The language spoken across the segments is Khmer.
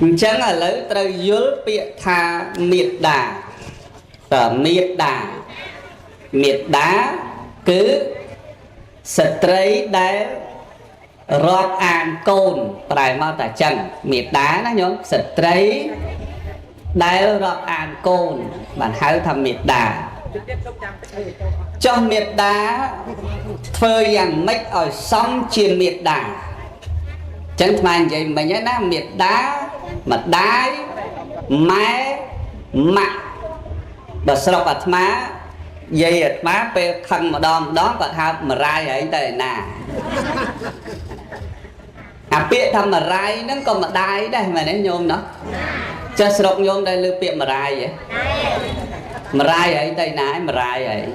អញ្ចឹងឥឡូវត្រូវយល់ពាក្យថាមេត្តាតើមេត្តាមេត្តាគឺស្ត្រីដែលរាប់អានកូនប្រែមកតែចឹងមេត្តាណាញោមស្ត្រីដែលរាប់អានកូនបានហៅថាមេត្តាចុះមេត្តាធ្វើយ៉ាងម៉េចឲ្យសមជាមេត្តាចឹងថ្មនិយាយមិញណាមេត្តាម្ដាយម៉ែម៉ាក់បើស្រុកអាត្មាយាយអាត្មាពេលខឹងម្ដងម្ដងគាត់ហៅមរាយហែងទៅឯណាអាពាក្យថាមរាយហ្នឹងក៏ម្ដាយដែរមែនទេញោមណោះចេះស្រុកញោមដែលលើពាក្យមរាយហ៎មរាយហែងទៅណាមរាយហែង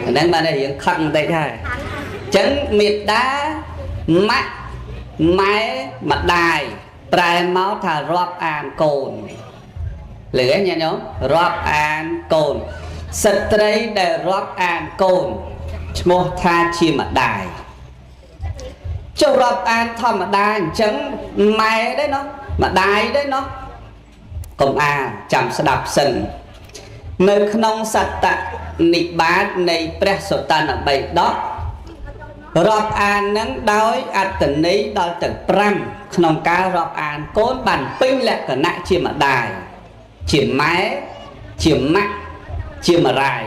ហ្នឹងបានតែរៀងខឹងបន្តិចហើយអញ្ចឹងមេត្តាម៉ាក់ម៉ែម្ដាយប្រែមកថារាប់អានកូនលឺទេញាតិញោមរាប់អានកូនស្ត្រីដែលរាប់អានកូនឈ្មោះថាជាម្ដាយចុះរាប់អានធម្មតាអញ្ចឹងម៉ែដែរណោះម្ដាយដែរណោះកុំអាចាំស្ដាប់សិននៅក្នុងសត្តនិបាតនៃព្រះសុតន្តបិដករាប់អាននឹងដោយអត្តន័យដល់ទៅ5ក្នុងការរាប់អានកូនបានពេញលក្ខណៈជាម្ដាយជាម៉ែជាម៉ាក់ជាម្រាយ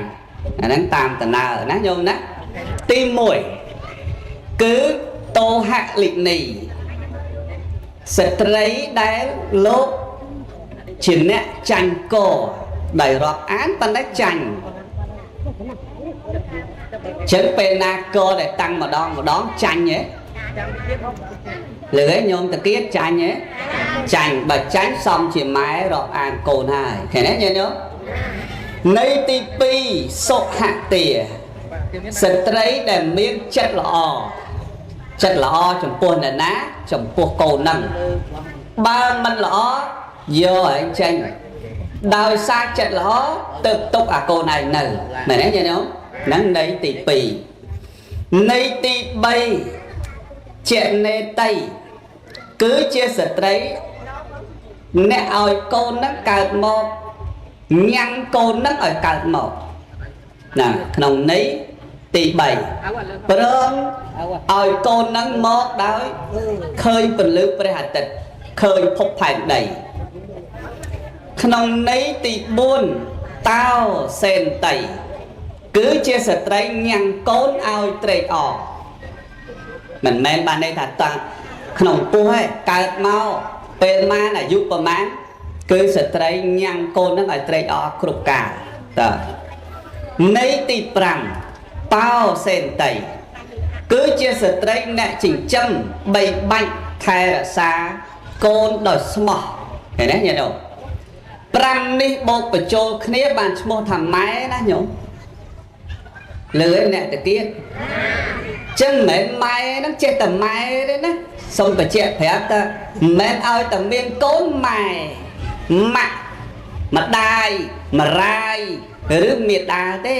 អាហ្នឹងតាមតណើណាញោមណាទី1គឺតោហលិនីស្ត្រីដែលលោកជាអ្នកចាញ់កដោយរាប់អានប៉ុន្តែចាញ់ចឹងពេលណាកដែលតាំងម្ដងម្ដងចាញ់ហ៎លើឯងញោមតាគៀតចាញ់ហ៎ចាញ់បើចាញ់សំជាម៉ែរាប់អានកូនហើយឃើញទេញោមនៃទី2សុហទាស្ត្រីដែលមានចិត្តល្អចិត្តល្អចំពោះអ្នកណាចំពោះកូនហ្នឹងបើមិនល្អយកឯងចេញដោយសារចិត្តល្អទៅទុកអាកូនឯងនៅមែនទេញោមហ្នឹងនៃទី2នៃទី3ជានេតីគឺជាស្ត្រីអ្នកឲ្យកូនហ្នឹងកើតមកញ៉ាំងកូនហ្នឹងឲ្យកើតមកណាក្នុងន័យទី3ព្រមឲ្យកូនហ្នឹងមកដោយឃើញពន្លឺព្រះអាទិត្យឃើញភពផែនដីក្នុងន័យទី4តោសេនតីគឺជាស្ត្រីញ៉ាំងកូនឲ្យត្រេកអរមិនមែនបានន័យថាតាំងក្នុងពោះឯងកើតមកពេលម៉ានអាយុប្រមាណគឺស្ត្រីញ៉ាំងកូននឹងឲ្យត្រេកអរគ្រប់កាលតើន័យទី5តោសេនតីគឺជាស្ត្រីអ្នកចិញ្ចឹមបីបាច់ថែរក្សាកូនដោយស្មោះឃើញទេញាតិញោម5នេះបូកបញ្ចូលគ្នាបានឈ្មោះថាម៉ែណាញោមលឺអ្នកតាទៀតចឹងមិនមែនម៉ែហ្នឹងចេះតែម៉ែទេណាសូមបញ្ជាក់ប្រាប់ថាមិនមែនឲ្យតែមានកូនម៉ែម៉ាក់ម្ដាយម្រាយឬមេដាទេ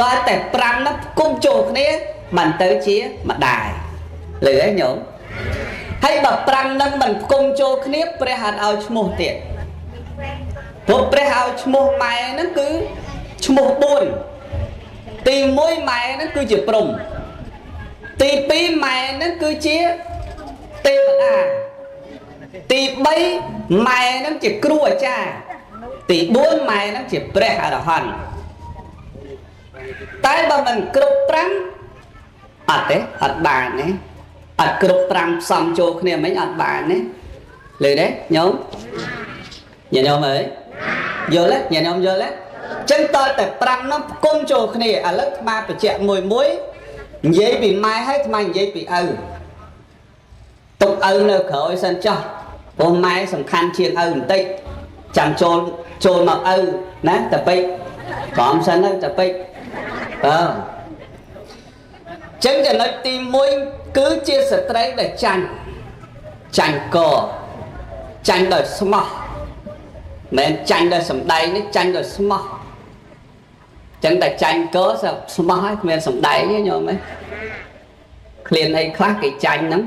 តើតែ5ហ្នឹងគុំចូលគ្នាបានទៅជាម្ដាយលឺទេញោមហើយបើ5ហ្នឹងមិនគុំចូលគ្នាព្រះអត់ឲ្យឈ្មោះទៀតព្រោះព្រះឲ្យឈ្មោះម៉ែហ្នឹងគឺឈ្មោះ4ទី1ម៉ែហ្នឹងគឺជាព្រំទី2ម៉ែហ្នឹងគឺជាទេវតាទី3ម៉ែហ្នឹងជាគ្រូអាចារ្យទី4ម៉ែហ្នឹងជាព្រះអរហន្តតែបើមិនគ្រប់5អត់ទេអត់បានទេអត់គ្រប់5ផ្សំចូលគ្នាមិញអត់បានទេលឺទេញោមញាតិញោមអើយយល់ទេញាតិញោមយល់ទេចឹងតើតែ5នោះផ្គុំចូលគ្នាឥឡូវអាត្មាបញ្ជាក់មួយមួយនិយាយពីម៉ែហើយអាត្មានិយាយពីឪទុកឪនៅក្រោយសិនចោះព្រោះម៉ែសំខាន់ជាងឪបន្តិចចាំចូលចូលមកឪណាតាពេកក្រំសិនទៅតាពេកអើចឹងចំណុចទី1គឺជាស្ត្រីដែលចាញ់ចាញ់កចាញ់ដោយស្មោះមិនចាញ់ដោយសម្ដែងនេះចាញ់ដោយស្មោះចឹងតែចាញ់កស្មោះហើយគ្មានសម្ដែងទេញោមហ៎ឃ្លានអីខ្លះគេចាញ់ហ្នឹង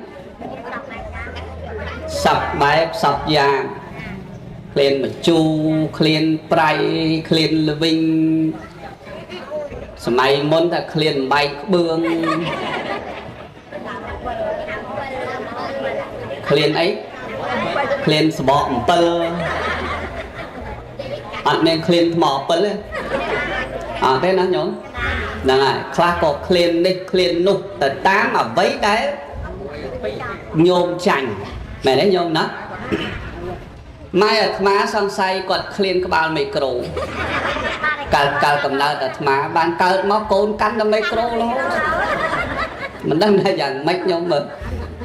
សពបែបសពយ៉ាង ក្លៀនម្ជូរក្លៀនប្រៃក្លៀនល្វីងសម័យមុនថាក្លៀនបែកក្បឿងក្លៀនអីក្លៀនសបកអំពិលអត់មានក្លៀនថ្មអំពិលទេអត់ទេណាញោមហ្នឹងហើយខ្លះក៏ក្លៀននេះក្លៀននោះទៅតាមអ្វីដែលញោមចាញ់មែនទេញោមណាម៉ែអាត្មាសង្ស័យគាត់ក្លៀនក្បាលមីក្រូកាលកំណើតអាត្មាបានកើតមកកូនកាន់តែមីក្រូរហូតមិនដឹងថាយ៉ាងម៉េចញោមមើល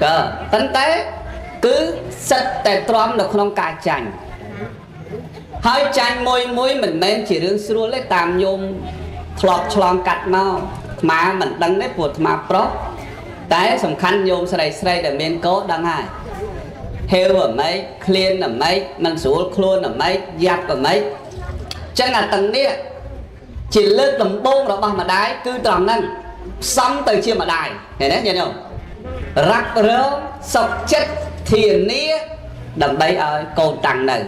ក៏ប៉ុន្តែគឺសិតតែទ្រាំនៅក្នុងការចាញ់ហើយចាញ់មួយមួយមិនមែនជារឿងស្រួលទេតាមញោមធ្លាប់ឆ្លងកាត់មកអាត្មាមិនដឹងទេព្រោះអាត្មាប្រុសតែសំខាន់ញោមស្រីស្រីដែលមានកូនដឹងហើយហេវអាម៉េចក្លៀនអាម៉េចមិនស្រួលខ្លួនអាម៉េចយ៉ាប់អាម៉េចចឹងអាទាំងនេះជាលើកដំបូងរបស់ម្ដាយគឺត្រង់ហ្នឹងផ្សំទៅជាម្ដាយឃើញទេញាតិញោមរ៉ាប់រងសុខចិត្តធានាដើម្បីឲ្យកូនតាំងនៅ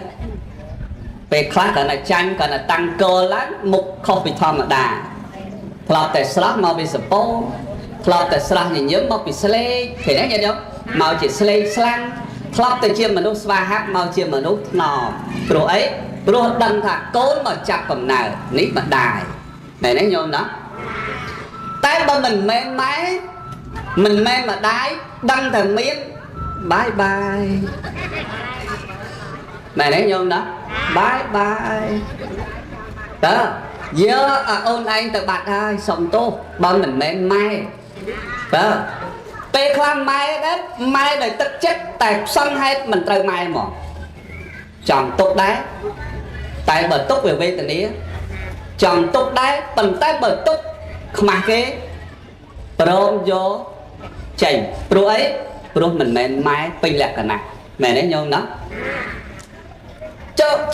ពេលខ្លះគ្រាន់តែចាញ់គ្រាន់តែតាំងកលឡើងមុខខុសពីធម្មតាធ្លាប់តែស្រស់មកពីសពោធ្លាប់តែស្រស់ញញឹមមកពីស្លេកឃើញទេញាតិញោមមកជាស្លេកស្លាំងធ្លាប់តែជាមនុស្សស្វាហាប់មកជាមនុស្សថ្នមព្រោះអីព្រោះដឹងថាកូនមកចាប់កំណើតនេះម្ដាយមែនទេញោមណាតែបើមិនមែនម៉ែមិនមែនម្ដាយដឹងតែមានបាយបាយមែនទេញោមណាបាយបាយតើយកអាអូនឯងទៅបាត់ហើយសុំទោសបើមិនមែនម៉ែតើពេលខ្លះម៉ែដែរម៉ែដោយទឹកចិត្តតែផ្សំហេតុមិនត្រូវម៉ែហ្មងចង់ទុកដែរតែបើទុកវាវេទនាចង់ទុកដែរប៉ុន្តែបើទុកខ្មាស់គេព្រមយកចេញព្រោះអីព្រោះមិនមែនម៉ែពេញលក្ខណៈមែនទេញោមណា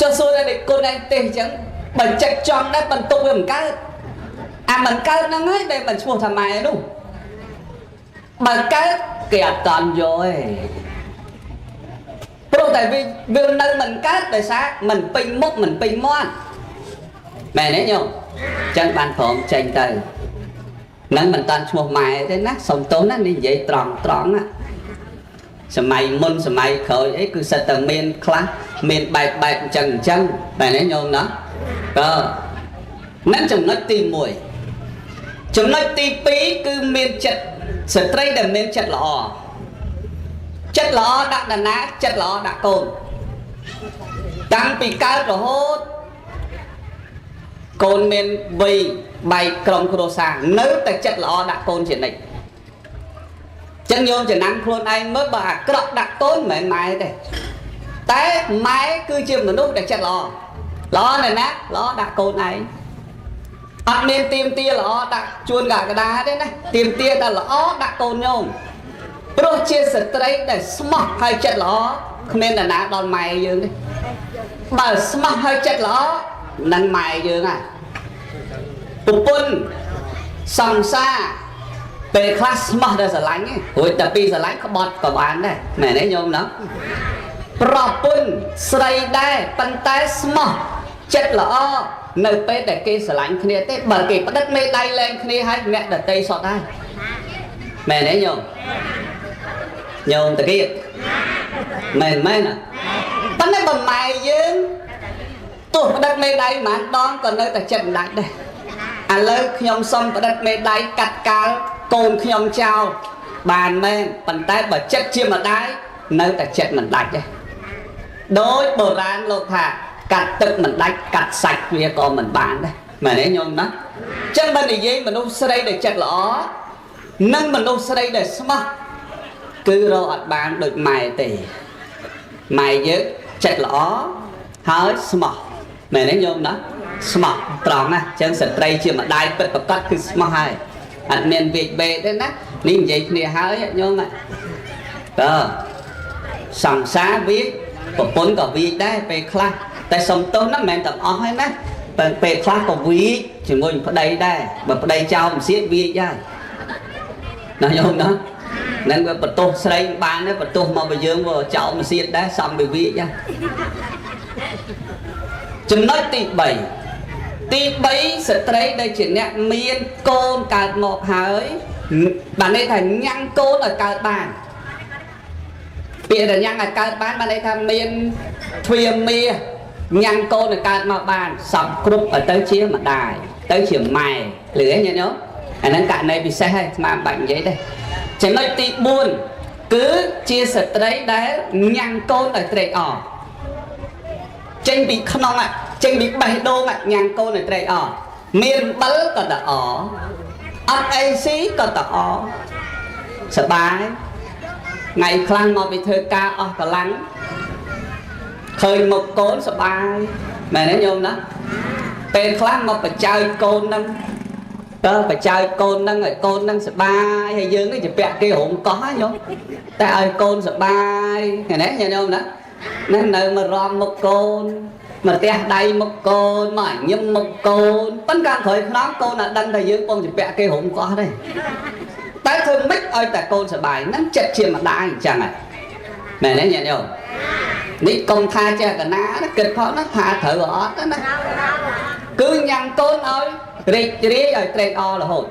ចុះសួរដល់គុណឯងទេអញ្ចឹងបើចិត្តចង់ដែរបន្ទុកវាមិនកើតអាមិនកើតហ្នឹងហើយដែលមិនឈ្មោះថាម៉ែនោះបើកើតគេអត់តន់យកទេព្រោះតែវានៅមិនកើតដោយសារមិនពេញមុខមិនពេញមាត់មែនទេញោមអញ្ចឹងបានព្រមចេញទៅនឹងមិនតាន់ឈ្មោះម៉ែទេណាសុំទោសណានេះនិយាយត្រង់ត្រង់ណាសម័យមុនសម័យក្រោយអីគឺសិតតែមានខ្លះមានបែបបែបអញ្ចឹងអញ្ចឹងបែរនេះញោមណាក៏នឹងចំណុចទី1ចំណុចទី2គឺមានចិត្តស្ត្រីដែលមានចិត្តល្អចិត្តល្អដាក់ដាណាចិត្តល្អដាក់កូនតាំងពីកើតរហូតកូនមានវ័យបែកក្រុមគ្រួសារនៅតែចិត្តល្អដាក់កូនជានិច្ចចឹងញោមចំណាំខ្លួនឯងមើលបើអាក្រក់ដាក់កូនមិនមែនម៉ែទេតែម៉ែគឺជាមនុស្សដែលចិត្តល្អល្អណាស់ណាល្អដាក់កូនឯងអត់មានទៀមទាល្អដាក់ជួនកកដាទេណាទៀមទាតែល្អដាក់កូនញោមព្រោះជាស្ត្រីដែលស្មោះហើយចិត្តល្អគ្មាននរណាដល់ម៉ែយើងទេបើស្មោះហើយចិត្តល្អនឹងម៉ែយើងហើយប្រពន្ធសង្សារពេលខ្លះស្មោះដល់ស្រឡាញ់ឯងរួចតែពីស្រឡាញ់ក្បត់ក៏បានដែរមែនទេញោមណាប្រពន្ធស្រីដែរប៉ុន្តែស្មោះចិត្តល្អនៅពេលដែលគេស្រឡាញ់គ្នាទេបើគេផ្ដិតមេដៃលែងគ្នាហើយអ្នកដតីសតហើយមែនទេញោមញោមតាគៀតមែនមែនប៉ុន្តែបើម៉ែយើងទោះផ្ដិតមេដៃប៉ុន្មានដងក៏នៅតែចិត្តមិនដាច់ដែរឥឡូវខ្ញុំសុំផ្ដិតមេដៃកាត់កាលកូនខ្ញុំចោលបានមែនប៉ុន្តែបើចិត្តជាម្ដាយនៅតែចិត្តមិនដាច់ទេដោយបុរាណលោកថាកាត់ទឹកមិនដាច់កាត់សាច់វាក៏មិនបានដែរមែនទេញោមណាចឹងបើនិយាយមនុស្សស្រីដែលចិត្តល្អនិងមនុស្សស្រីដែលស្មោះគឺរកអត់បានដូចម៉ែទេម៉ែយើងចិត្តល្អហើយស្មោះមែនទេញោមណាស្មោះត្រង់ណាចឹងស្ត្រីជាម្ដាយពិតប្រាកដគឺស្មោះហើយអត់មានវេកបេទេណានេះនិយាយគ្នាហើយញោមណាតើសង្សារវាប្រពន្ធក៏វាដែរពេលខ្លះតែសុំទោសណាមិនមែនទាំងអស់ហើយណាពេលខ្លះក៏វាជាមួយប្តីដែរបើប្តីចោលមិនសៀតវាហើយណាញោមណានឹងវាបន្ទោសស្រីបានទេបន្ទោសមកបើយើងវាចោលមិនសៀតដែរសំវាវាហើយ ចំណុចទី3ទី3ស្ត្រីដែលជាអ្នកមានកូនកើតមកហើយបានន័យថាញ៉ាំងកូនឲ្យកើតបានពាក្យថាញ៉ាំងឲ្យកើតបានបានន័យថាមានទ្វាមាសញ៉ាំងកូនឲ្យកើតមកបានសពគ្រប់ឲ្យទៅជាម្ដាយទៅជាម៉ែឬអីញាតិញោមអាហ្នឹងករណីពិសេសហើយស្មានបាច់និយាយទេចំណុចទី4គឺជាស្ត្រីដែលញ៉ាំងកូនឲ្យត្រេកអរចេញពីក្នុងចេញពីបេះដូងញ៉ាំងកូនឲ្យត្រេកអរមានអំបិលក៏តអអត់អីស៊ីក៏តអសបាយថ្ងៃខ្លះមកពីធ្វើការអស់កម្លាំងឃើញមុខកូនសបាយមែនទេញោមណាពេលខ្លះមកបចើយកូនហ្នឹងតើបចើយកូនហ្នឹងឲ្យកូនហ្នឹងសបាយហើយយើងនេះជាពាក់គេរោមកោះញោមតែឲ្យកូនសបាយឃើញទេញោមណាហ្នឹងនៅមករំមុខកូនមកផ្ទះដៃមុខកូនមកញឹមមុខកូនប៉ុន្តែក្រោយខ្នងកូនអត់ដឹងថាយើងពងជាពាក់គេរោមកោះទេតែធ្វើម៉េចឲ្យតែកូនសបាយហ្នឹងចិត្តជាម្ដាយអញ្ចឹងហ៎មែនទេញាតិញោមនេះកុំថាចេះកណាណាគិតផងណាថាត្រូវអត់ណាគឺញ៉ាំងកូនឲ្យរីករាយឲ្យត្រេកអររហូត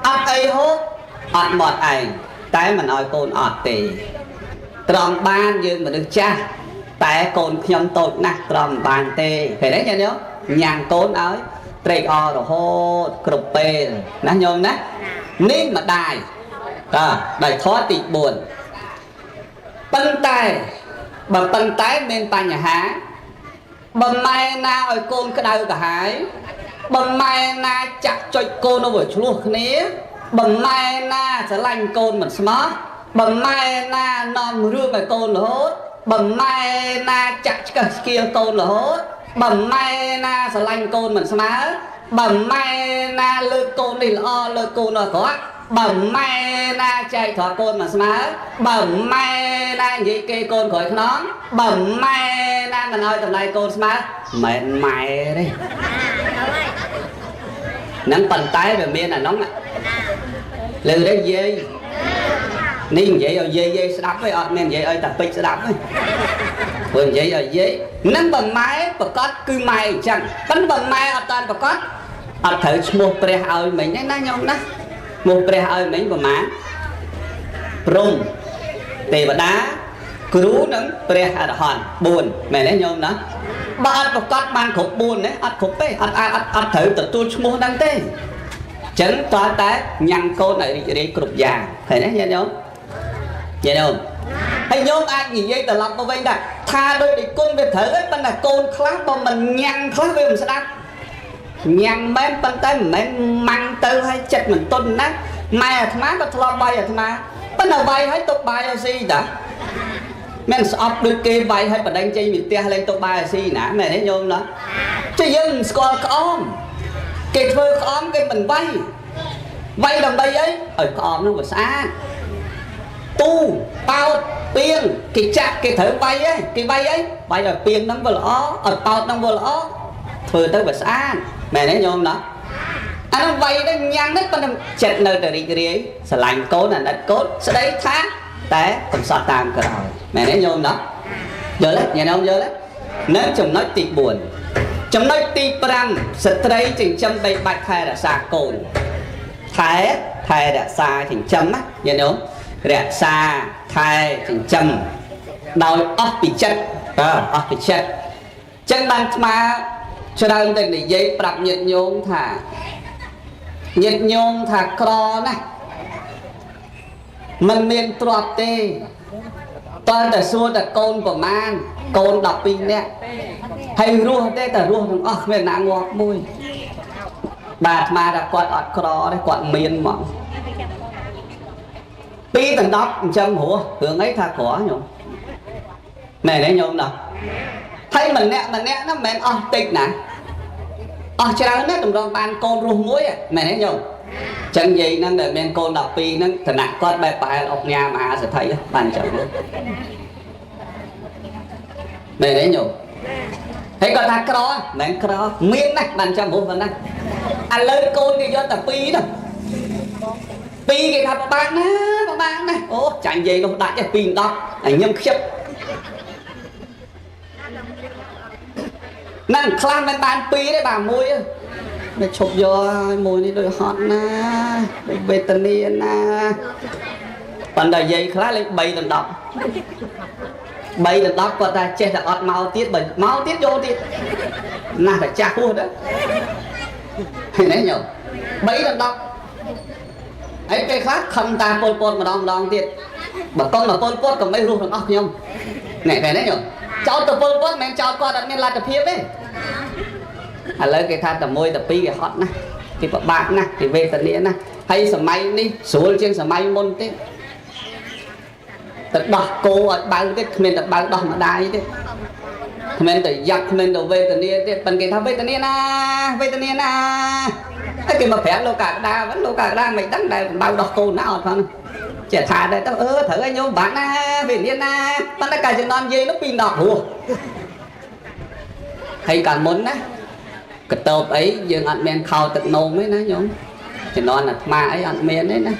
អត់អីហូបអត់មាត់ឯងតែមិនឲ្យកូនអត់ទេត្រង់បានយើងមនុស្សចាស់តែកូនខ្ញុំតូចណាស់ត្រង់មិនបានទេឃើញទេញាតិញោមញ៉ាំងកូនឲ្យត្រេកអររហូតគ្រប់ពេលណាញោមណានេះម្ដាយតើដោយធម៌ទី4ប៉ុន្តែបើប៉ុន្តែមានបញ្ហាបើម៉ែណាឲ្យកូនក្តៅក្រហាយបើម៉ែណាចាក់ចុចកូនឲ្យឆ្លោះគ្នាបើម៉ែណាស្រឡាញ់កូនមិនស្មោះបើម៉ែណានាំរឿងឲ្យកូនរហូតបើម៉ែណាចាក់ឆ្កឹះឆ្កៀលកូនរហូតបើម៉ែណាស្រឡាញ់កូនមិនស្មើបើម៉ែណាលើកកូននេះល្អលើកកូននោះអាក្រក់បើម៉ែណាចែកត្រកូនមិនស្មើបើម៉ែណានិយាយគេកូនក្រោយខ្នងបើម៉ែណាមិនឲ្យតម្លៃកូនស្មើមិនម៉ែទេហ្នឹងប៉ុន្តែវាមានអានោះលើទេយាយនេះនិយាយឲ្យយាយស្ដាប់ទេអត់មាននិយាយឲ្យតាពេជ្រស្ដាប់ទេព្រោះនិយាយឲ្យយាយហ្នឹងបើម៉ែប្រកាសគឺម៉ែអញ្ចឹងប៉ុន្តែបើម៉ែអត់តាន់ប្រកាសអត់ត្រូវឈ្មោះព្រះឲ្យមិញទេណាញោមណាឈ្មោះព្រះឲ្យមិញប្រមាណព្រំទេវតាគ្រូនិងព្រះអរហន្ត4មែនទេញោមណាបើអត់ប្រកាសបានគ្រប់4ទេអត់គ្រប់ទេអត់អាចអត់ត្រូវទទួលឈ្មោះហ្នឹងទេអញ្ចឹងតើតែញ៉ាំងកូនឲ្យរីករាយគ្រប់យ៉ាងឃើញទេញាតិញោមញាតិញោមហើយញោមអាចនិយាយត្រឡប់មកវិញដែរថាដោយដូចគុណវាត្រូវហើយប៉ុន្តែកូនខ្លះបើមិនញ៉ាំងខ្លះវាមិនស្ដាប់ញ៉ាំងមែនប៉ុន្តែមិនមែនម៉ាំងទៅឲ្យចិត្តមិនទន់ណាម៉ែអាត្មាក៏ធ្លាប់វាយអាត្មាប៉ុន្តែវាយឲ្យទុកបាយឲ្យស៊ីតាមិនស្អប់ដូចគេវាយឲ្យបដិញចេញពីផ្ទះលែងទុកបាយឲ្យស៊ីណាមែនទេញោមណាចុះយើងមិនស្គាល់ក្អមគេធ្វើក្អមគេមិនវាយវាយដើម្បីអីឲ្យក្អមនោះវាស្អាតទូប៉ោតពីងគេចាក់គេត្រូវវាយឯងគេវាយអីវាយឲ្យពីងហ្នឹងវាល្អឲ្យប៉ោតហ្នឹងវាល្អធ្វើទៅវាស្អាតមែនទេញោមណាអានោះវាយទៅញ៉ាំងហ្នឹងប៉ុន្តែចិត្តនៅតែរីករាយស្រឡាញ់កូនអាណិតកូនស្ដីថាតែកំសត់តាមក្រោយមែនទេញោមណាយល់ទេញោមយល់ទេនៅចំណុចទី4ចំណុចទី5ស្ត្រីចិញ្ចឹមបីបាច់ថែរក្សាកូនថែរក្សាចិញ្ចឹមណាញោមរក្សាថែចិញ្ចឹមដោយអស់ពីចិត្តបាទអស់ពីចិត្តចឹងបានស្មាច្រើនតែនិយាយប្រាប់ញាតិញោមថាញាតិញោមថាក្រណាស់មិនមានទ្រព្យទេតើតែសួរតែកូនប្រមាណកូន12នាក់ហើយរស់ទេតែរស់ទាំងអស់គ្មានណាងាប់មួយបាទអាត្មាថាគាត់អត់ក្រទេគាត់មានហ្មង2ដល់10អញ្ចឹងរស់រឿងអីថាក្រញោមមែនទេញោមណាហើយម្នាក់ម្នាក់ហ្នឹងមិនមែនអស់តិចណាអស់ច្រើនណាស់តម្រង់បានកូនរស់មួយមែនទេញោមចឹងយាយហ្នឹងដែលមានកូន12ហ្នឹងឋានៈគាត់បែបប្រហែលអុកញ៉ាមហាសេដ្ឋីបានចឹងមែនទេញោមហើយគាត់ថាក្រមិនមែនក្រមានណាស់បានចាំរស់ប៉ុណ្ណាឥឡូវកូនគេយកតែ2ហ្នឹង2គេថាពិបាកណាពិបាកណាស់អូចាញ់យាយនោះដាច់ឯង2 10អញញឹមខ្ជិប ហ្នឹងខ្លះមិនបាន2ទេបាទមួយមិនឈប់យកហើយមួយនេះដូចហត់ណាដូចវេទនាណាប៉ុន្តែយាយខ្លះលេខ3ដល់10 3ដល់10គាត់ថាចេះតែអត់មកទៀតបើមកទៀតយកទៀតណាស់តែចាស់ហួសទៅឃើញទេញោម3ដល់10ហើយពេលខ្លះខឹងតាពលពតម្ដងម្ដងទៀតបើកុំមកពលពតក៏មិនរស់ទាំងអស់ខ្ញុំណែឃើញទេញោមចោតទៅពលពតមិនមែនចោតគាត់អត់មានលទ្ធភាពទេឥឡូវគេថាតែមួយតែពីរគេហត់ណាស់គេពិបាកណាស់គេវេទនាណាស់ហើយសម័យនេះស្រួលជាងសម័យមុនទេទៅដោះគោឲ្យបើទៀតគ្មានតែបើដោះម្ដាយទេគ្មានតែយ៉ាប់គ្មានតែវេទនាទេប៉ុន្តែគេថាវេទនាណាវេទនាណាហើយគេមកប្រាប់លោកកក្តាវិញលោកកក្តាមិនដឹងដែលបើដោះគោណាអត់ផងចេះថាដែរទៅអឺត្រូវឲ្យញោមបាក់ណាវេទនាណាប៉ុន្តែកាលជំនាន់យាយនោះពី10រស់ហើយកាលមុនណាកតបអីយើងអត់មានខោទឹកនោមទេណាញោមជំនាន់អាត្មាអីអត់មានទេណា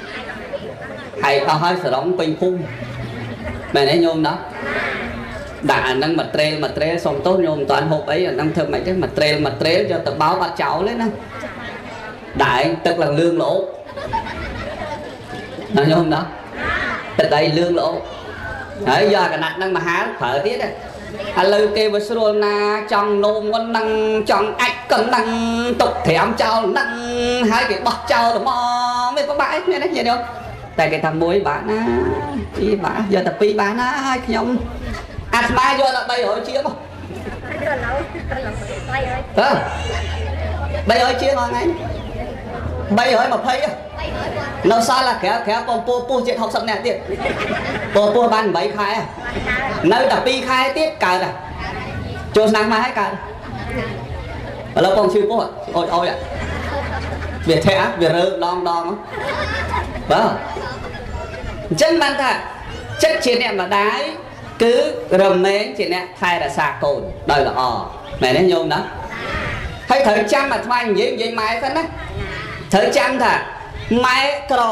ហើយអស់ហើយសរងពេញភូមិមែនទេញោមណោះដាក់អាហ្នឹងមួយត្រេលមួយត្រេលសុំទោសញោមមិនតាន់ហូបអីអាហ្នឹងធ្វើមិនទេមួយត្រេលមួយត្រេលយកទៅបោកអត់ចោលទេណាដាក់ឯងទឹកឡើងលឿងល្អណាញោមណោះទឹកអីលឿងល្អហើយយកអាកណាត់ហ្នឹងមកហាលប្រើទៀតឥឡូវគេវាស្រួលណាចង់នោមមុននឹងចង់អាចកណ្ដឹងទុកត្រាំចោលនឹងហើយគេបោះចោលហ្មងមិនពិបាកអីគ្នាណាញោមតែគេថាមួយបាទណាពីរបាទយកតែពីរបាទណាហើយខ្ញុំអាត្មាយកដល់300ជាងតើ300ជាងហ្នឹងឯង320នៅសល់តែក្រៅក្រៅពពោះជិត60នាក់ទៀតពពោះបាន8ខែនៅតែ2ខែទៀតកើតចូលឆ្នាំមកហើយកើតឥឡូវបងឈឺពោះអុយអុយវាធាក់វារើដងដងបាទអញ្ចឹងបានថាចិត្តជាអ្នកម្ដាយគឺរមែងជាអ្នកថែរក្សាកូនដោយល្អមែនទេញោមណាហើយត្រូវចាំអាត្មានិយាយនិយាយម៉ែសិនណាត្រូវចាំថាម៉ែក្រ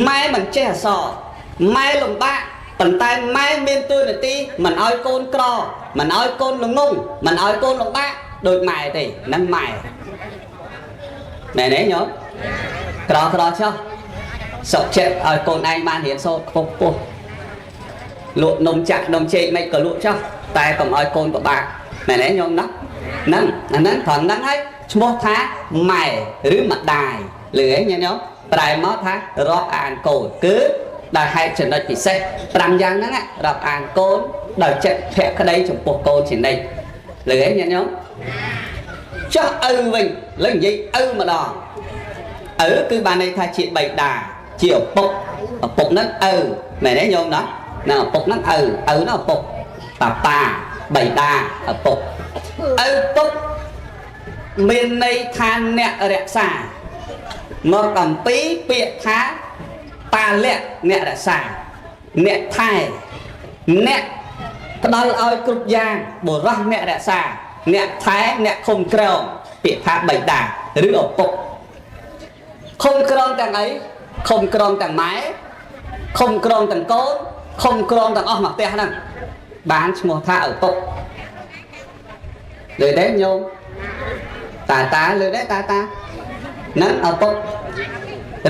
ម៉ែមិនចេះអក្សរម៉ែលំបាកប៉ុន្តែម៉ែមានតួនាទីមិនឲ្យកូនក្រមិនឲ្យកូនល្ងងមិនឲ្យកូនលំបាកដូចម៉ែទេហ្នឹងម៉ែមែនទេញោមក្រក្រចុះសុខចិត្តឲ្យកូនឯងបានរៀនសូត្រខ្ពស់ខ្ពស់លក់នំចាក់នំចេកមិនក៏លក់ចុះតែកុំឲ្យកូនពិបាកមែនទេញោមណាហ្នឹងអាហ្នឹងត្រង់ហ្នឹងហើយឈ្មោះថាម៉ែឬម្ដាយលឺហ៎ញោមប្រែមកថារាប់អានកូនគឺដោយហេតុចំណុចពិសេស5យ៉ាងហ្នឹងរាប់អានកូនដោយចិត្តភក្តីចំពោះកូនជានិច្ចលឺហ៎ញោមចុះឪវិញលើនិយាយឪម្ដងឪគឺបានន័យថាជាបិតាជាឪពុកឪពុកហ្នឹងឪមែនទេញោមណាណាឪពុកហ្នឹងឪឪហ្នឹងឪពុកប៉ាប៉ាបិតាឪពុកឪពុកមានន័យថាអ្នករក្សាមកអំពីពាក្យថាបាលៈអ្នករក្សាអ្នកថែអ្នកផ្ដល់ឲ្យគ្រប់យ៉ាងបុរសអ្នករក្សាអ្នកថែអ្នកឃុំក្រងពាក្យថាបិតាឬឪពុកឃុំក្រងទាំងអីឃុំក្រងទាំងម៉ែឃុំក្រងទាំងកូនឃុំក្រងទាំងអស់មកផ្ទះហ្នឹងបានឈ្មោះថាឪពុកលើទេញោមតាតាលើទេតាតាហ្នឹងឪពុក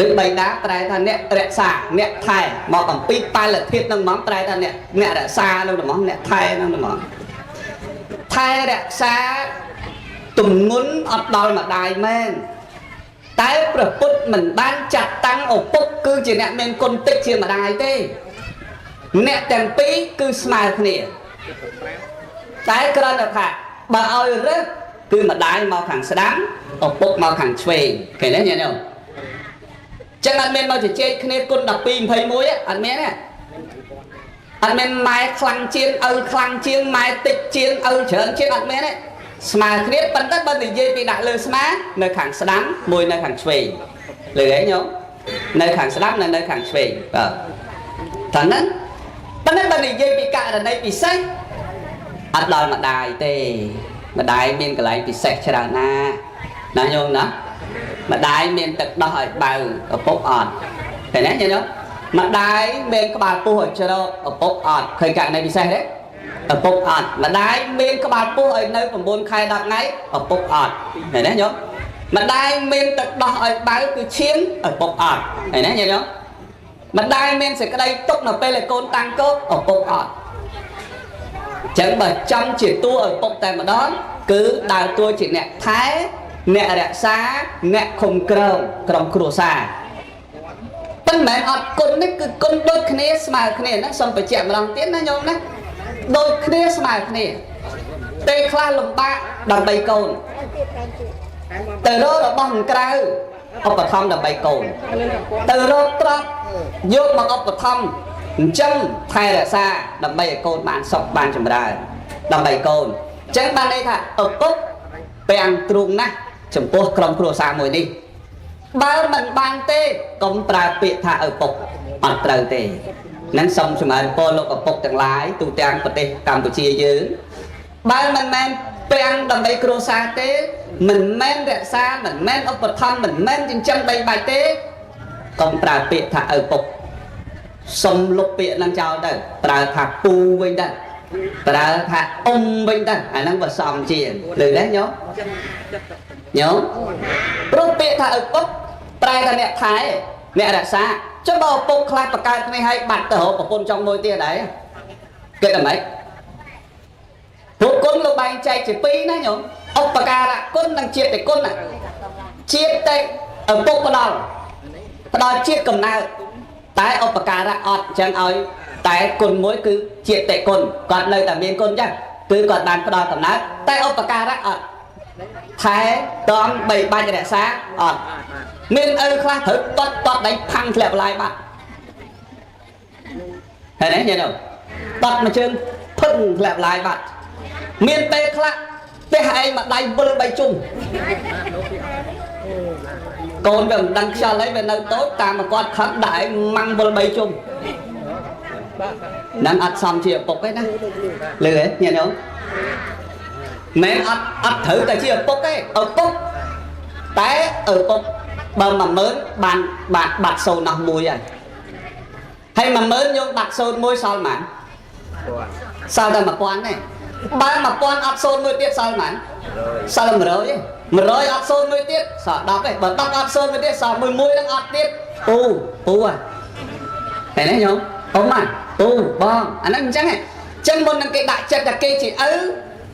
ឬបិតាប្រែថាអ្នករក្សាអ្នកថែមកអំពីបាលធាតុនឹងហ្មងប្រែថាអ្នករក្សានឹងហ្មងអ្នកថែនឹងហ្មងថែរក្សាទំងន់អត់ដល់ម្ដាយមែនតែព្រះពុទ្ធមិនបានចាត់តាំងឪពុកគឺជាអ្នកមានគុណតិចជាម្ដាយទេអ្នកទាំងពីរគឺស្មើគ្នាតែគ្រាន់តែថាបើឲ្យរើសគឺម្ដាយមកខាងស្ដាំឪពុកមកខាងឆ្វេងឃើញទេញោមចឹងអត់មានមកជជែកគ្នាគុណ12 21អត់មានទេអត់មានម៉ែខ្លាំងជាងឪខ្លាំងជាងម៉ែតិចជាងឪច្រើនជាងអត់មានទេស្មើគ្នាប៉ុន្តែបើនិយាយពីដាក់លើស្មានៅខាងស្ដាំមួយនៅខាងឆ្វេងលើហីញោមនៅខាងស្ដាំនៅខាងឆ្វេងបាទតែហ្នឹងប៉ុន្តែបើនិយាយពីករណីពិសេសអត់ដល់ម្ដាយទេម្ដាយមានកន្លែងពិសេសច្រើនណាស់ណាញោមណាម្ដាយមានទឹកដោះឲ្យបើឪពុកអត់ឃើញទេញោមម្ដាយមានក្បាលពោះឲ្យជ្រកឪពុកអត់ឃើញករណីពិសេសទេ ឪពុកអត់ម្ដាយមានក្បាលពោះឲ្យនៅ9ខែ10ថ្ងៃឪពុកអត់ឃើញទេញោមម្ដាយមានទឹកដោះឲ្យបើគឺឈាមឪពុកអត់ឃើញទេញោមម្ដាយមានសេចក្តីទុកនៅពេលឲ្យកូនតាំងកោឪពុកអត់ចឹងបើចំជាតួឪពុកតែម្ដងគឺដើរតួជាអ្នកថែអ្នករក្សាអ្នកឃុំក្រងក្រុមគ្រួសារប៉ុន្តែអត់គុណនេះគឺគុណដូចគ្នាស្មើគ្នាណាសូមបញ្ជាក់ម្ដងទៀតណាញោមណាដូចគ្នាស្មើគ្នាពេលខ្លះលំបាកដើម្បីកូនទៅរករបស់ក្រៅឧបត្ថម្ភដើម្បីកូនទៅរកទ្រព្យយកមកឧបត្ថម្ភអញ្ចឹងថែរក្សាដើម្បីឲ្យកូនបានសុខបានចម្រើនដើម្បីកូនអញ្ចឹងបានន័យថាឪពុកពាំងទ្រូងណាស់ចំពោះក្រុមគ្រួសារមួយនេះបើមិនបានទេកុំប្រើពាក្យថាឪពុកអត់ត្រូវទេនឹងសូមចម្រើនពរលោកឪពុកទាំងឡាយទូទាំងប្រទេសកម្ពុជាយើងបើមិនមែនពាំងដើម្បីគ្រួសារទេមិនមែនរក្សាមិនមែនឧបត្ថម្ភមិនមែនចិញ្ចឹមបីបាច់ទេកុំប្រើពាក្យថាឪពុកសុំលុបពាក្យហ្នឹងចោលទៅប្រើថាពូវិញទៅប្រើថាអ៊ំវិញទៅអាហ្នឹងវាសមជាងឮទេញោមញោមព្រោះពាក្យថាឪពុកប្រែថាអ្នកថែអ្នករក្សាចុះបើឪពុកខ្លះបង្កើតគ្នាឲ្យបាត់ទៅរកប្រពន្ធចង់មួយទៀតដែរគិតតែម៉េចព្រោះគុណលោកបែងចែកជាពីរណាញោមឧបការៈគុណនិងជាតិគុណណាជាតិឪពុកផ្ដល់ជាតិកំណើតតែឧបការៈអត់អញ្ចឹងឲ្យតែគុណមួយគឺជាតិគុណគាត់នៅតែមានគុណចឹងគឺគាត់បានផ្ដល់កំណើតតែឧបការៈអត់ថែតំបីបាច់រក្សាអត់មានឪខ្លះត្រូវតត់តត់ដៃផាំងធ្លាក់បន្លាយបាត់ហើយនេះញ៉ែនោះតត់មួយជើងភឹងធ្លាក់បន្លាយបាត់មានពេលខ្លះផ្ទះឯងមួយដៃវិលបីជុំកូនវាមិនដឹងខ្យល់អីវានៅតូចតាមមកគាត់ខឹងដាក់ឯងម៉ាំងវិលបីជុំនឹងអត់សមជាឪពុកទេណាលឺទេញ៉ែនោះមិនអត់អត់ត្រូវតែជាឪពុកទេឪពុកតែឪពុកបើ10000បានបាត់សូន្យនោះមួយហើយហើយ10000យកបាត់សូន្យមួយសល់ប៉ុន្មានសល់តែ1000ទេបើ1000អត់សូន្យមួយទៀតសល់ប៉ុន្មានសល់100ទេ100អត់សូន្យមួយទៀតសល់10ទេបើ10អត់សូន្យមួយទៀតសល់មួយមួយនឹងអត់ទៀតពូពូហ่ะឃើញទេញោមអ៊ំហ่ะពូបងអាហ្នឹងអញ្ចឹងហ៎អញ្ចឹងមុននឹងគេដាក់ចិត្តថាគេជាឪ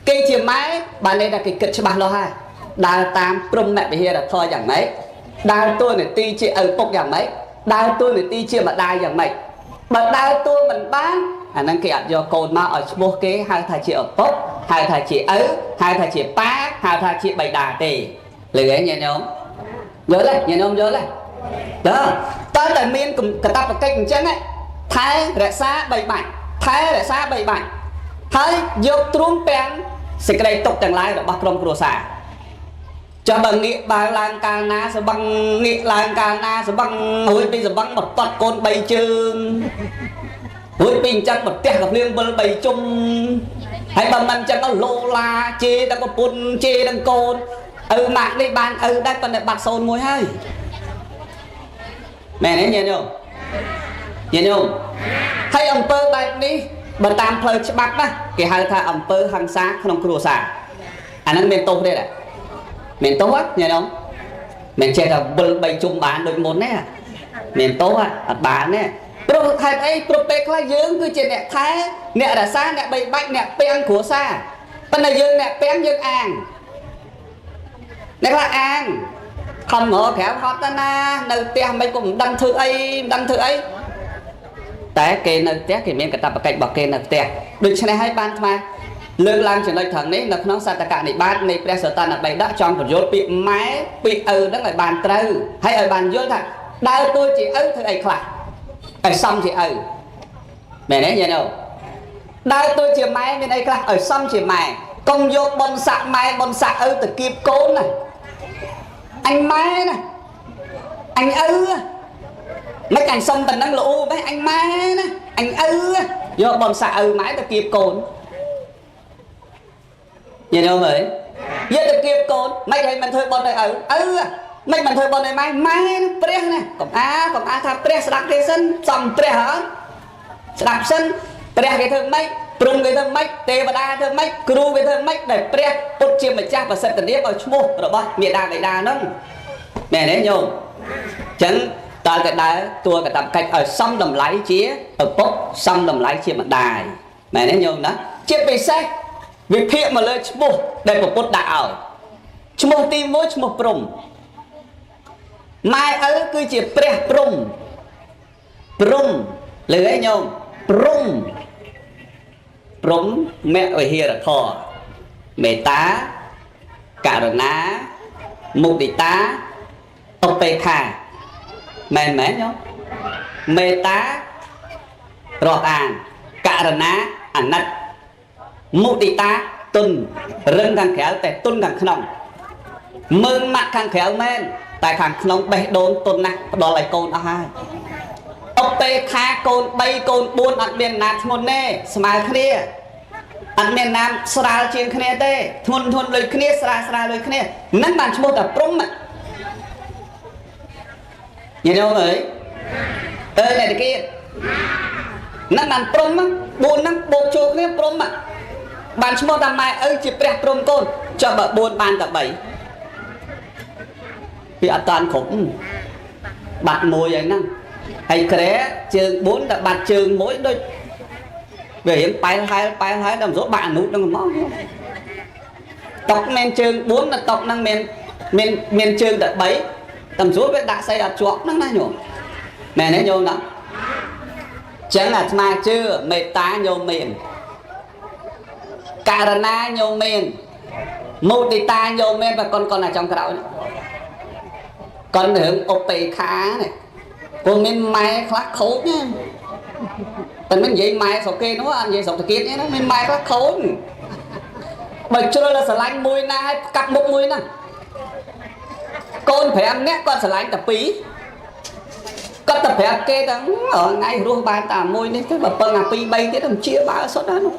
គេជាម៉ែបានន័យថាគេគិតច្បាស់លាស់ហើយដើរតាមព្រហ្មវិហារធម៌យ៉ាងម៉េចដើរតួនាទីជាឪពុកយ៉ាងម៉េចដើរតួនាទីជាម្ដាយយ៉ាងម៉េចបើដើរតួមិនបានអាហ្នឹងគេអត់យកកូនមកឲ្យឈ្មោះគេហៅថាជាឪពុកហៅថាជាឪហៅថាជាប៉ាហៅថាជាបិតាទេលឺហ៎ញាតិញោមយល់ទេញាតិញោមយល់ទេតើតើតែមានកតបកិច្ចអញ្ចឹងថែរក្សាបីបាច់ថែរក្សាបីបាច់ហើយយកទ្រូងពាំងសេចក្តីទុកទាំងឡាយរបស់ក្រុមគ្រួសារចាំបើងាកបើឡើងកាលណាសបឹងងាកឡើងកាលណាសបឹងរួចពីសបឹងមកតត់កូន3ជើងរួចពីអញ្ចឹងមកផ្ទះកភ្លៀងវិល3ជុំហើយបើមិនអញ្ចឹងលោឡាជេរដល់ប្រពន្ធជេរដល់កូនឪម៉ាក់នេះបានឪដែរប៉ុន្តែបាត់សូន្យមួយហើយមែនទេញាតិញោមញាតិញោមហើយអំពើបែបនេះបើតាមផ្លូវច្បាប់ណាគេហៅថាអំពើហិង្សាក្នុងគ្រួសារអាហ្នឹងមានទោសទេដែរមានទោសញាតិញោមមិនចេះតែវិល3ជុំបានដូចមុនទេមានទោសអត់បានទេព្រោះហេតុអីព្រោះពេលខ្លះយើងគឺជាអ្នកថែអ្នករក្សាអ្នកបីបាច់អ្នកពាំងគ្រួសារប៉ុន្តែយើងអ្នកពាំងយើងអាងអ្នកខ្លះអាងខំរកក្រៅហត់ទៅណានៅផ្ទះមិនក៏មិនដឹងធ្វើអីមិនដឹងធ្វើអីតែគេនៅផ្ទះគេមានកាតព្វកិច្ចរបស់គេនៅផ្ទះដូច្នេះហើយបានថ្មលើកឡើងចំណុចត្រង់នេះនៅក្នុងសតកនិបាតនៃព្រះសតនបិដកចង់បញ្យល់ពាក្យម៉ែពាក្យឪហ្នឹងឲ្យបានត្រូវហើយឲ្យបានយល់ថាដើរតួជាឪធ្វើអីខ្លះឲ្យសមជាឪមែនទេញាតិញោមដើរតួជាម៉ែមានអីខ្លះឲ្យសមជាម៉ែកុំយកបុណ្យស័ក្តិម៉ែបុណ្យស័ក្តិឪទៅគៀបកូនណាអញម៉ែណាអញឪមិនអញសុំតែនឹងល្អបែអញម៉ែណាអញឪយកបុណ្យស័ក្តិឪម៉ែទៅគៀបកូនញាតិញោមអើយយកទៅគៀបកូនមិនឲ្យមិនធ្វើបុណ្យឲ្យឪឪមិនមិនធ្វើបុណ្យឲ្យម៉ែម៉ែព្រះណាកុំអាថាព្រះស្ដាប់គេសិនសំព្រះហ៎ស្ដាប់សិនព្រះគេធ្វើម៉េច ព្រំគេធ្វើម៉េចទេវតាធ្វើម៉េចគ្រូគេធ្វើម៉េចដែលព្រះពុទ្ធជាម្ចាស់ប្រសិទ្ធនាមឲ្យឈ្មោះរបស់មេដាបិតាហ្នឹងមែនទេញោមអញ្ចឹងតើតែដើរតួកតបកិច្ចឲ្យសមតម្លៃជាឪពុកសមតម្លៃជាម្ដាយមែនទេញោមណាជាពិសេសវិភាគមកលើឈ្មោះដែលពុទ្ធដាក់ឲ្យឈ្មោះទី1ឈ្មោះព្រំម៉ែឪគឺជាព្រះព្រំព្រំលើឯងញោមព្រំព្រំមវិហារធម៌មេត្តាករុណាមុទិតាឧបេក្ខាមែនមែនញោមមេត្តារាប់អានករុណាអាណិតមុទិតាទុនរឹងខាងក្រៅតែទុនខាងក្នុងមើងម៉ាក់ខាងក្រៅមែនតែខាងក្នុងបេះដូងទុនណាស់ផ្ដល់ឲ្យកូនអស់ហើយឧបេក្ខាកូន3កូន4អត់មានណាធ្ងន់ទេស្មើគ្នាអត់មានណាស្រាលជាងគ្នាទេធ្ងន់ធ្ងន់ដូចគ្នាស្រាលស្រាលដូចគ្នានឹងបានឈ្មោះតែព្រំញញោមអើយអើយអ្នកតាគៀនឹងបានព្រំ4ហ្នឹងបូកចូលគ្នាព្រំបានឈ្មោះតែម៉ែឪជាព្រះព្រំកូនចុះបើ4បានតែ3វាអត់តាន់គ្រប់បាត់មួយហើយហ្នឹងហើយក្រែជើង4តែបាត់ជើងមួយដូចវារៀងប៉ែលហែលប៉ែលហែលដល់មិនស្រួលបាក់អនុហ្នឹងហ្មងតុកមានជើង4តែតុកហ្នឹងមានមានមានជើងតែ3តែមិនស្រួលវាដាក់ស្អីអត់ជាប់ហ្នឹងណាញោមមែនទេញោមណាចឹងអាត្មាជឿមេត្តាញោមមានករណាញោមមានមុទិតាញោមមានបើកូនអាចំក្រោយកូនរឿងឧបេក្ខានេះព្រោះមានម៉ែខ្លះខូចណាតែមិននិយាយម៉ែស្រុកគេនោះអត់និយាយស្រុកតាគៀតទេណាមានម៉ែខ្លះខូចបើជ្រុលស្រឡាញ់មួយណាឲ្យកាប់មុខមួយហ្នឹងកូន5នាក់គាត់ស្រឡាញ់តែ2គាត់ទៅប្រាប់គេថាថ្ងៃរស់បានតែមួយនេះទេបើពឹងអា2 3ទៀតមិនជាបើសុទ្ធណានោះ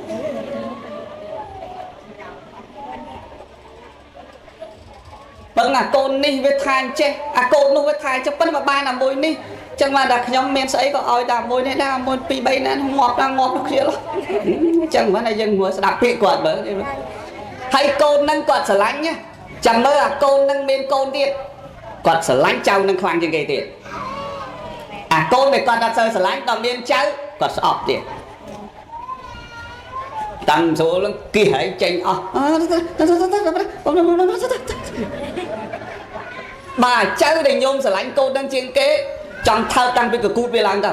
ពឹងអាកូននេះវាថាអញ្ចេះអាកូននោះវាថាអញ្ចេះប៉ុន្តែបានអាមួយនេះចឹងបានតែខ្ញុំមានស្អីក៏ឲ្យតែមួយនេះដែរមួយ2 3ណាងាប់ដល់ងាប់ដល់គ្នាចឹងមិនតែយើងមើលស្ដាប់ពាក្យគាត់មើលហើយកូននឹងគាត់ស្រឡាញ់ណាចាំមើលអាកូននឹងមានកូនទៀតគាត់ស្រឡាញ់ចៅនឹងខ្លាំងជាងគេទៀតអាកូនដែលគាត់អត់សូវស្រឡាញ់ដល់មានចៅគាត់ស្អប់ទៀតតាំងស្រួលនឹងគិះហើយចេញអស់បាទចៅដែលញោមស្រឡាញ់កូននឹងជាងគេចង់ថើបតាំងពីកគូតវាឡើងទៅ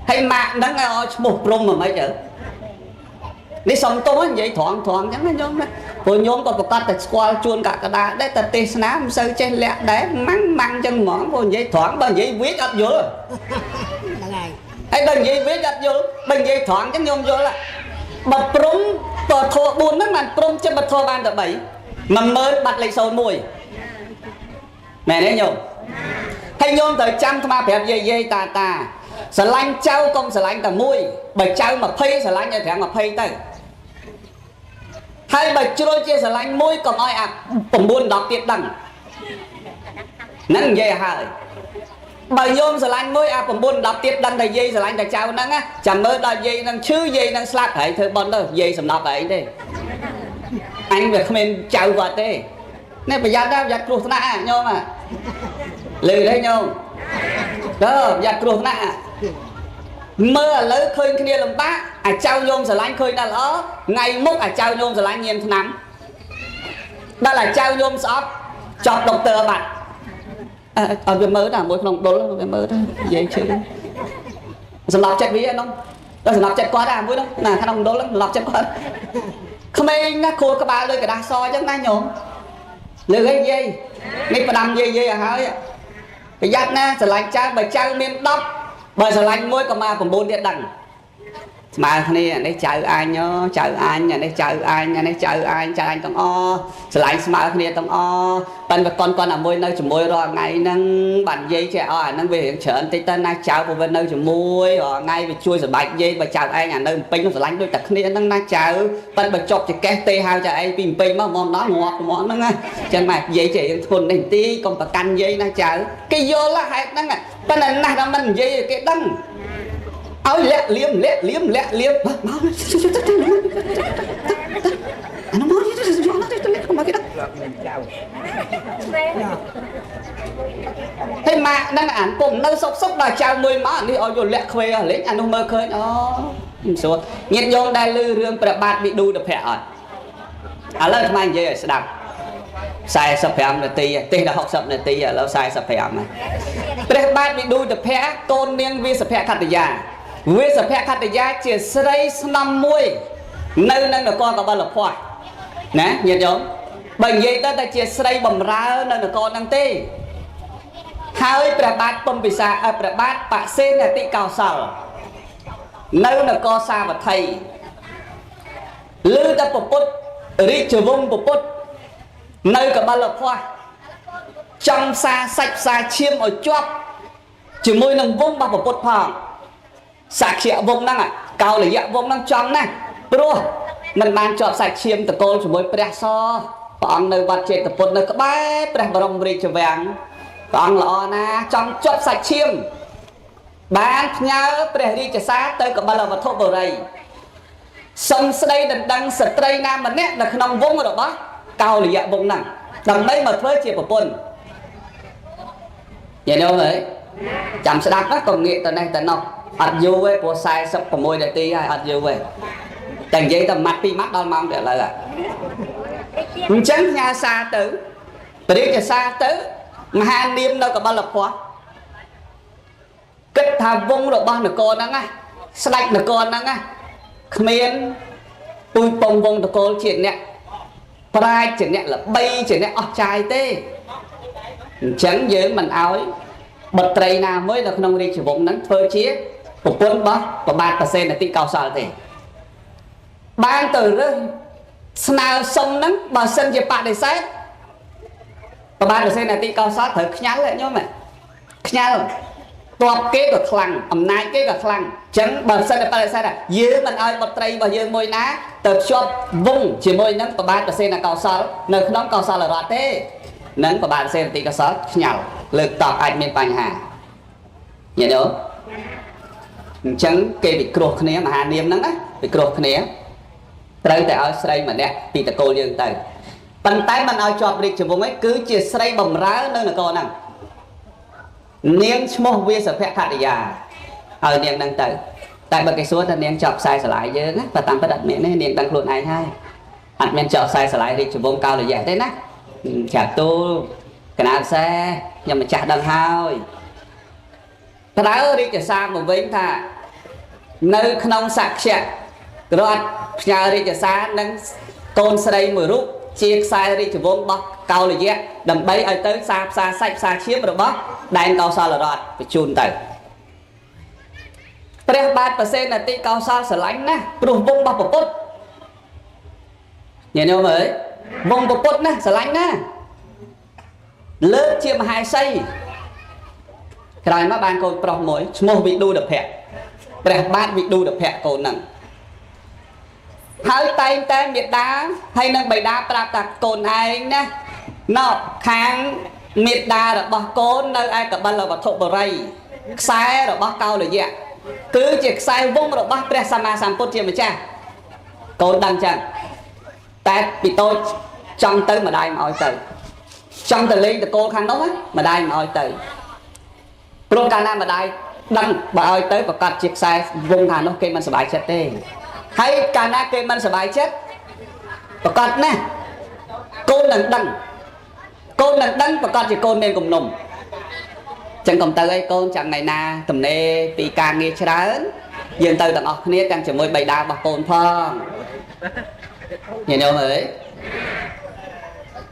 ហើយម៉ាក់ហ្នឹងឲ្យឈ្មោះព្រំមិនម៉េចទៅនេះសំទោសនិយាយត្រង់ត្រង់អញ្ចឹងណាញោមណាព្រោះញោមក៏ប្រកាសតែស្គាល់ជួនកកដាដែរតែទេសនាមិនសូវចេះលាក់ដែរម៉ាំងម៉ាំងអញ្ចឹងហ្មងព្រោះនិយាយត្រង់បើនិយាយវាចអត់យល់ហ្នឹងហើយហើយបើនិយាយវាចអត់យល់បើនិយាយត្រង់អញ្ចឹងញោមយល់បើព្រំតធរ4ហ្នឹងបានព្រំចិត្តបើធរបានតែ3 10000បាត់លេខ01មែនទេញោមហើយញោមត្រូវចាំអាត្មាប្រាប់យាយយាយតាតាស្រឡាញ់ចៅកុំស្រឡាញ់តែមួយបើចៅ20ស្រឡាញ់ឲ្យត្រាំង20ទៅហើយបើជ្រុលជាស្រឡាញ់មួយកុំឲ្យអា9 10ទៀតដឹងហ្នឹងនិយាយឲ្យហើយបើញោមស្រឡាញ់មួយអា9 10ទៀតដឹងតែយាយស្រឡាញ់តែចៅហ្នឹងណាចាំមើលដល់យាយហ្នឹងឈឺយាយហ្នឹងស្លាប់ហើយធ្វើបន់ទៅយាយសម្លាប់ឯងទេអញវាគ្មានចៅគាត់ទេនេះប្រយ័ត្នដែរប្រយ័ត្នគ្រោះថ្នាក់ញោមលឺទេញោមទៅប្រយ័ត្នគ្រោះថ្នាក់មើលឥឡូវឃើញគ្នាលំបាកអាចៅញោមស្រឡាញ់ឃើញដល់ល្អថ្ងៃមុខអាចៅញោមស្រឡាញ់ញៀនថ្នាំដល់អាចៅញោមស្អប់ចប់ដុកទ័របាត់ឲ្យវាមើលតាមួយក្នុងដុលវាមើលទៅនិយាយឈឺសម្រាប់ចិត្តវាហ្នឹងដល់សម្រាប់ចិត្តគាត់អាមួយហ្នឹងណាក្នុងដុលសម្រាប់ចិត្តគាត់ក្មេងណាខួរក្បាលដូចกระดาษសអញ្ចឹងណាញោមលើកអីយាយនេះផ្ដាំយាយយាយឲ្យហើយប្រយ័ត្នណាស្រឡាញ់ចៅបើចៅមាន10បើស្រឡាញ់មួយក៏មក9ទៀតដឹងស្មើគ្នានេះចៅអញចៅអញនេះចៅអញនេះចៅអញចៅអញទាំងអស្រឡាញ់ស្មើគ្នាទាំងអប៉ិនបើកូនអាមួយនៅជាមួយរាល់ថ្ងៃហ្នឹងបានយាយចេះអស់អាហ្នឹងវារៀងច្រើនតិចទៅណាចៅព្រោះវានៅជាមួយរាល់ថ្ងៃវាជួយសបាច់យាយបើចៅឯងអានៅពេញនោះស្រឡាញ់ដូចតែគ្នាហ្នឹងណាចៅប៉ិនបើចប់ចកេះទេហៅចៅឯងពីពេញមកមកដល់ងាប់មកហ្នឹងណាចឹងម៉ែយាយចេះរៀងធ្ងន់នេះបន្តិចកុំប្រកាន់យាយណាចៅគេយល់ហេតុហ្នឹងប៉ិនណាស់ដល់មិននិយាយគេដឹង ឲ្យលាក់លៀមលាក់លៀមលាក់លៀមមកអានោះមកយកទៅទៅមកគេដល់ហើយម៉ាក់ហ្នឹងអានពុំនៅសុកសុកដល់ចៅមួយមកអានេះឲ្យយកលាក់ខ្វេអស់លេងអានោះមើលឃើញអូមិនស្រួលញាតិញោមដែលឮរឿងព្រះបាទវិឌូតភៈអត់ឥឡូវអាត្មានិយាយឲ្យស្ដាប់45នាទីទេសដល់60នាទីឥឡូវ45ហើយព្រះបាទវិឌូតភៈកូននាងវាសភៈខត្តយាវាសភៈខត្តយាជាស្រីស្នំមួយនៅនឹងនគរកបិលភ័ស្តុណាញាតិញោមបើនិយាយទៅតែជាស្រីបំរើនៅនគរហ្នឹងទេហើយព្រះបាទពំពិសាព្រះបាទបសេនតិកោសលនៅនគរសាវត្ថីឬតែពពុទ្ធរាជវង្សពពុទ្ធនៅកបិលភ័ស្តុចង់ផ្សារសាច់ផ្សារឈាមឲ្យជាប់ជាមួយនឹងវង្សរបស់ពពុទ្ធផងសាក្យវង្សហ្នឹងកោលយៈវង្សហ្នឹងចង់ណាស់ព្រោះមិនបានជាប់សាច់ឈាមតកូលជាមួយព្រះសព្រះអង្គនៅវត្តចេតពុទ្ធនៅក្បែរព្រះបរមរាជវាំងព្រះអង្គល្អណាស់ចង់ជាប់សាច់ឈាមបានផ្ញើព្រះរាជសារទៅកបិលវត្ថុបុរីសុំស្ដីដណ្ដឹងស្ត្រីណាម្នាក់នៅក្នុងវង្សរបស់កោលយៈវង្សហ្នឹងដើម្បីមកធ្វើជាប្រពន្ធញាតិញោមអើយចាំស្ដាប់ណាកុំងាកទៅនេះទៅនោះអត់យូរទេព្រោះ46នាទីហើយអត់យូរទេតែនិយាយតែម៉ាត់ពីរម៉ាត់ដល់ម៉ោងទៅឥឡូវហ่ะអញ្ចឹងផ្ញើសារទៅព្រះរាជសារទៅមហានាមនៅកបិលភ័ស្តុគិតថាវង្សរបស់នគរហ្នឹងណាស្ដេចនគរហ្នឹងណាគ្មានពូជពងវងតកូលជាអ្នកប្រាជ្ញជាអ្នកល្បីជាអ្នកអស្ចារ្យទេអញ្ចឹងយើងមិនអោយបុត្រីណាមួយនៅក្នុងរាជវង្សហ្នឹងធ្វើជាប្រពន្ធរបស់ព្រះបាទបសេនតិកោសលទេបានទៅរើសស្នើសុំហ្នឹងបើសិនជាបដិសេធព្រះបាទបសេនតិកោសលត្រូវខ្ញាល់ហ៎ញោមខ្ញាល់តបគេក៏ខ្លាំងអំណាចគេក៏ខ្លាំងអញ្ចឹងបើសិនតែបដិសេធយើងមិនអោយបុត្រីរបស់យើងមួយណាទៅភ្ជាប់វង្សជាមួយនឹងព្រះបាទបសេនកោសលនៅក្នុងកោសលរដ្ឋទេនឹងព្រះបាទបសេនតិកោសលខ្ញាល់លើកតបអាចមានបញ្ហាញាតិញោមអញ្ចឹងគេពិគ្រោះគ្នាមហានាមហ្នឹងណាពិគ្រោះគ្នាត្រូវតែឲ្យស្រីម្នាក់ពីតកូលយើងទៅប៉ុន្តែមិនឲ្យជាប់រាជវង្សឯងគឺជាស្រីបំរើនៅនគរហ្នឹងនាងឈ្មោះវាសភៈខត្តយាឲ្យនាងហ្នឹងទៅតែបើគេសួរថានាងជាប់ខ្សែស្រឡាយយើងណាបើតាមពិតអត់មានទេនាងដឹងខ្លួនឯងហើយអត់មានជាប់ខ្សែស្រឡាយរាជវង្សកោលយៈទេណាច្រាបទូលកណាខ្សែខ្ញុំម្ចាស់ដឹងហើយត្រូវរាជសារមកវិញថានៅក្នុងសក្យរដ្ឋផ្ញើរាជសារនិងកូនស្រីមួយរូបជាខ្សែរាជវង្សរបស់កោលយៈដើម្បីឲ្យទៅសារផ្សារសាច់ផ្សារឈាមរបស់ដែនកោសលរដ្ឋបញ្ជូនទៅព្រះបាទបសេនតិកោសលស្រឡាញ់ណាស់ព្រោះវង្សរបស់ពពុទ្ធញាតិញោមអើយវង្សពពុទ្ធណាស្រឡាញ់ណាស់លើកជាមហេសីក្រោយមកបានកូនប្រុសមួយឈ្មោះវិឌូតភៈព្រះបាទវិឌូតភៈកូនហ្នឹងហើយតែងតែមេដាហើយនឹងបិតាប្រាប់ថាកូនឯងណាណោខាងមេដារបស់កូននៅឯកបិលវត្ថុបុរីខ្សែរបស់កោលយៈគឺជាខ្សែវង្សរបស់ព្រះសម្មាសម្ពុទ្ធជាម្ចាស់កូនដឹងចឹងតែពីតូចចង់ទៅម្ដាយមិនឲ្យទៅចង់ទៅលេងតកូលខាងនោះម្ដាយមិនឲ្យទៅព្រោះកាលណាម្ដាយដឹងបើឲ្យទៅប្រកាសជាខ្សែវង្សខាងនោះគេមិនសប្បាយចិត្តទេហើយកាលណាគេមិនសប្បាយចិត្តប្រកាសណាស់កូននឹងដឹងកូននឹងដឹងប្រកាសជាកូនមានគំនុំចឹងកុំទៅអីកូនចាំថ្ងៃណាទំនេរពីការងារច្រើនយើងទៅទាំងអស់គ្នាទាំងជាមួយបិតារបស់កូនផងញាតិញោមអើយ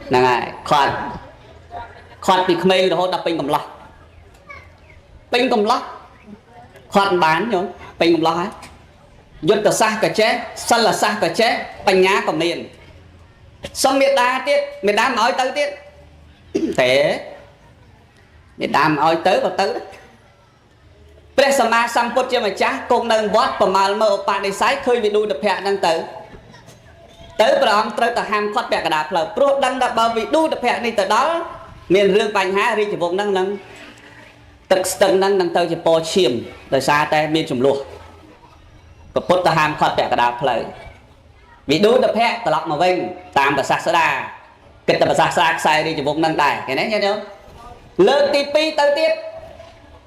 ហ្នឹងហើយខាត់ខាត់ពីក្មេងរហូតដល់ពេញកំឡោះពេញកំឡោះខាត់មិនបានញោមពេញកំឡោះហើយយុទ្ធសាស្ត្រក៏ចេះសិលសាស្ត្រក៏ចេះបញ្ញាក៏មានសុំមេដាទៀតមេដាមិនឲ្យទៅទៀតទេមេដាមិនឲ្យទៅក៏ទៅព្រះសម្មាសម្ពុទ្ធជាម្ចាស់គង់នៅវត្តប្រមាលមើលឧបនិស្ស័យឃើញវិឌូតភៈហ្នឹងទៅព្រះអង្គត្រូវតែហាមឃាត់ពាក់កណ្ដាលផ្លូវព្រោះដឹងថាបើវិឌូតភៈនេះទៅដល់មានរឿងបញ្ហារាជវង្សហ្នឹងនឹងទឹកស្ទឹងហ្នឹងនឹងទៅជាពណ៌ឈាមដោយសារតែមានចំនួន ពុទ្ធទៅហាមឃាត់ពាក់កណ្ដាលផ្លូវវិឌូតភៈត្រឡប់មកវិញតាមប្រសាស្តាគិតតែប្រសាស្តាខ្សែរាជវង្សនឹងដែរឃើញទេញាតិញោមលើកទី2ទៅទៀត